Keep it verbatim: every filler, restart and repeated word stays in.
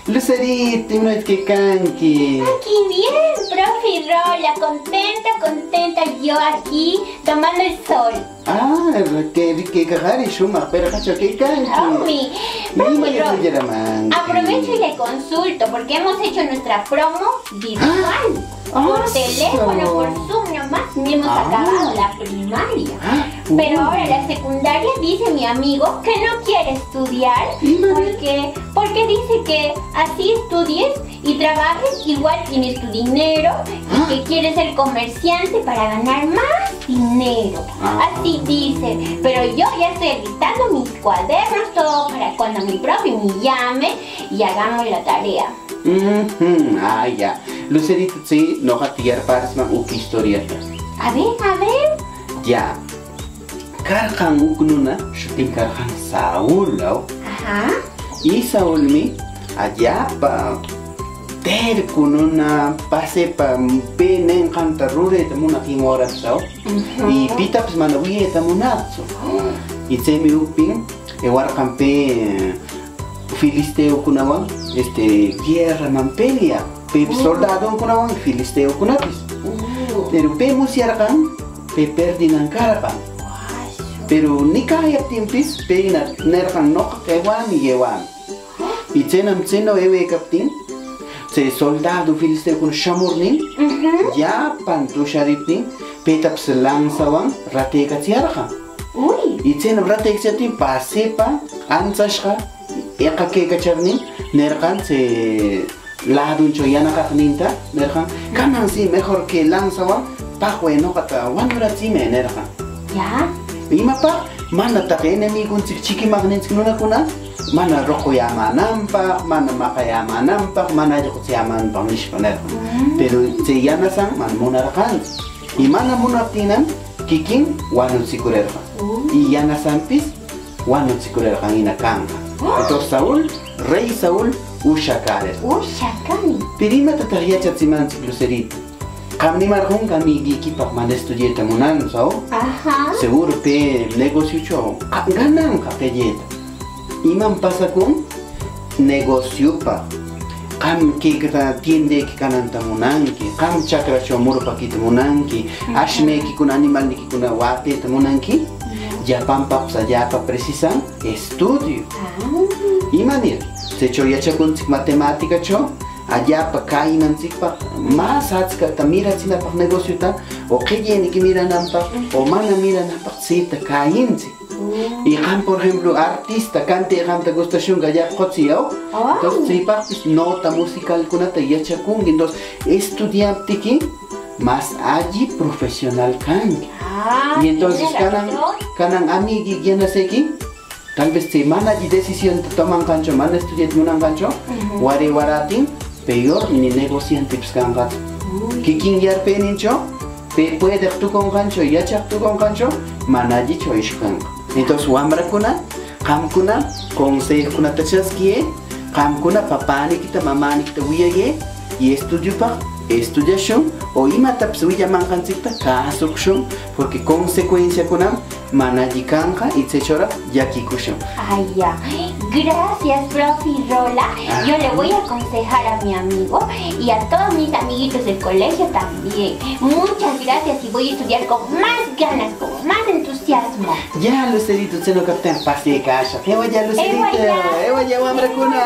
Lucerito, ¿imaniraq quecanqui? Aquí bien, profe Rola, contenta, contenta, yo aquí tomando el sol. Ah, que, que, que raro, shumaq pirqacho quecanqui. Profe Rola, aprovecho y le consulto, porque hemos hecho nuestra promo virtual. Ah, por teléfono, por Zoom nomás, ni hemos acabado la primaria. Pero ahora la secundaria dice mi amigo que no quiere estudiar porque, porque dice que así estudies y trabajes igual tienes tu dinero y que quiere ser comerciante para ganar más dinero. Así dice, pero yo ya estoy alistando mis cuadernos, todo para cuando mi profe me llame y hagamos la tarea. Mhm, ah, ya. Lucerito, tse noqata yarparisman uk historiata. A ver, a ver. Ya. Karqan uk nuna, shutin karqan Saul, ¿au? Ajá. Y Saulmi allapa terco nuna, pasepa pe nenqanta rureta munaq inwarapis, ¿au? Y pitapis mana wiyeta munaqtsu. Y tsemi ukpin ewarqan pe filisteocunawan, este, guerraman peleaq. Pepis soldadoncunawan filisteocunapis. Pero pe musyarqan pe perdinan carqan. Pero nicayaptinpis, pena nerqan: "Noqa ewämi, ewämi." Y tsenam tseno ewecaptin, tse soldado filisteocuna shamurnin, llapan tushariptin, petapis lanzawan ratecatsiyarqan. Y tsenam ratecatsiyaptin, pasepa antsashqa eqa quecacharnin, nerqan tse laduncho yanaqaqninta, nerqan: "Canan si mejor que lanzawan paqwe, noqata wanuratsime", nerqan. ¿Ya? ¿Imapaq? Manataq enemigontsic chiquimaqnintsic nunacuna mana roquyämänanpaq, mana maqayämänanpaq, mana allqutsiyämänanpaq, nishpa nerqan. Pero tse yanasan mana munarqantsu. Y mana munaptinnam, quiquin wanutsicurerqan. Y yanasanpis wanutsicurerqan hina canqa. Entonces Saul, rey Saul, ushacärir. Ushacärir. Pero ¿imatataq yachatsimantsic, Lucerito? Qam nimarqonqui amiguiquipaq mana estudieta munantsu, ¿au? Ajá. Seguro pe negociocho gananqa qelleta. ¿Imam pasacun? Negociopaq. Qam que tiendequi cananta munanqui, qam chacracho murpaquita munanqui, ashmequicuna, animalniquicuna wateta munanqui, llapanpaqpis allapa precisan estudio. ¿Imanir? Tsecho yachacuntsic, matemáticacho allapa cäyinantsicpaq, mas atscata miratsinapaq negociota, o qelleniqui mirananpaq o mana mirananpaq tseta cäyintsic. Y qam, por ejemplo, artista, canteqanta gustashunqui allapa qotsiyau. Entonces tsepaqpis nota musicalcunata yachacunqui. Entonces estudiaptiqui mas alli profesional canqui. Y entonces canan, canan amigui yanasequi, tal vez tse mana alli decisionta tomanqancho, mana estudiata munanqancho, wari waratin peor ni negociantepis canqatsu. Quiquin yarpenincho pe puedeq tuconqancho, yachaq tuconqancho mana allicho ayshucanqa. Entonces wamracuna, qamcuna consejocunata chasquiyë, qamcuna papäniquita mamäniquita wiyayë, y estudiopaq estudiashun, o imatapis willamanqantsicta cäsucushun, porque consecuenciacunam mana alli canqa y tsechoraq llaquicushun. Ay, ya. Gracias, profe Rola. Yo le voy a aconsejar a mi amigo y a todos mis amiguitos del colegio también. Muchas gracias y voy a estudiar con más ganas, con más entusiasmo. Ya, Lucerito, tseno captan pasecasha. Ewalla, Lucerito. Ewalla, wamracuna.